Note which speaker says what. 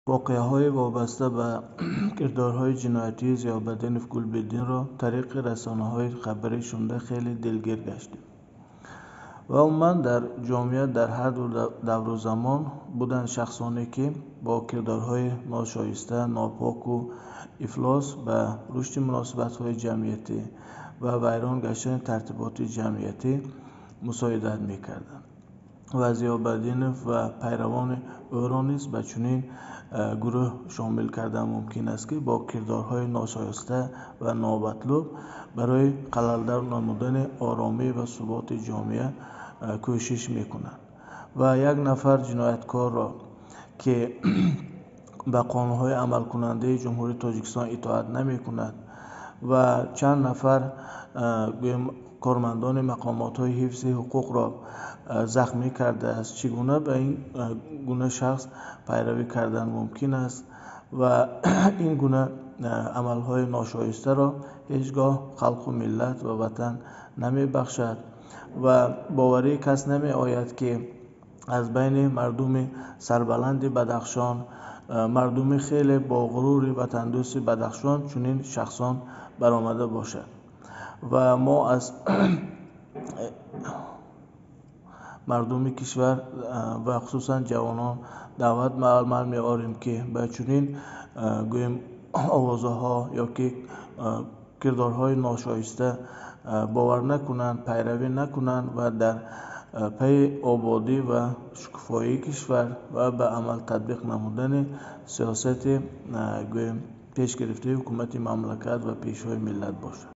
Speaker 1: Воқеаҳои вобаста ба кирдорҳои ҷиноятии Зиёбаддинов Гулбиддинро тариқи расонаҳои хабарӣ шунида хеле дилгир гаштем. Ва умуман дар ҷомеа дар ҳар давру замон буданд шахсоне, ки бо кирдорҳои ношоиста, нопоку ифлос ба рушди муносибатҳои ҷамъиятӣ ва вайрон гаштани тартиботи ҷамъиятӣ мусоидат мекарданд. Ва Зиёбаддинов ва пайравони ӯро низ ба чунин гурӯҳ шомил кардан мумкин аст, ки бо кирдорҳои ношоиста ва номатлуб барои халалдор намудани оромӣ ва суботи ҷомеа кӯшиш мекунанд. Ва як нафар ҷинояткорро, ки ба қонунҳои амалкунандаи Ҷумҳурии Тоҷикистон итоат намекунад ва чанд нафар гӯем кормандони мақомотҳои ҳифзи ҳуқуқро захмӣ кардааст, чӣ гуна ба ин гуна шахс пайравӣ кардан мумкин аст? Ва ин гуна амалҳои ношоистаро ҳеҷ гоҳ халқу миллат ва ватан намебахшад ва боварии кас намеояд, ки аз байни мардуми сарбаланди Бадахшон, мардуми хеле боғурури ватандӯсти Бадахшон чунин шахсон баромада бошад. Ва мо аз мардуми кишвар ва хусусан ҷавонон даъват ба амал меорем, ки ба чунин гӯем овозаҳо ё ки кирдорҳои ношоиста бовар накунанд, пайравӣ накунанд ва дар пайи ободӣ ва шукуфоии кишвар ва ба амал татбиқ намудани сиёсати гӯем пешгирифтаи ҳукумати мамлакат ва пешвои миллат бошанд.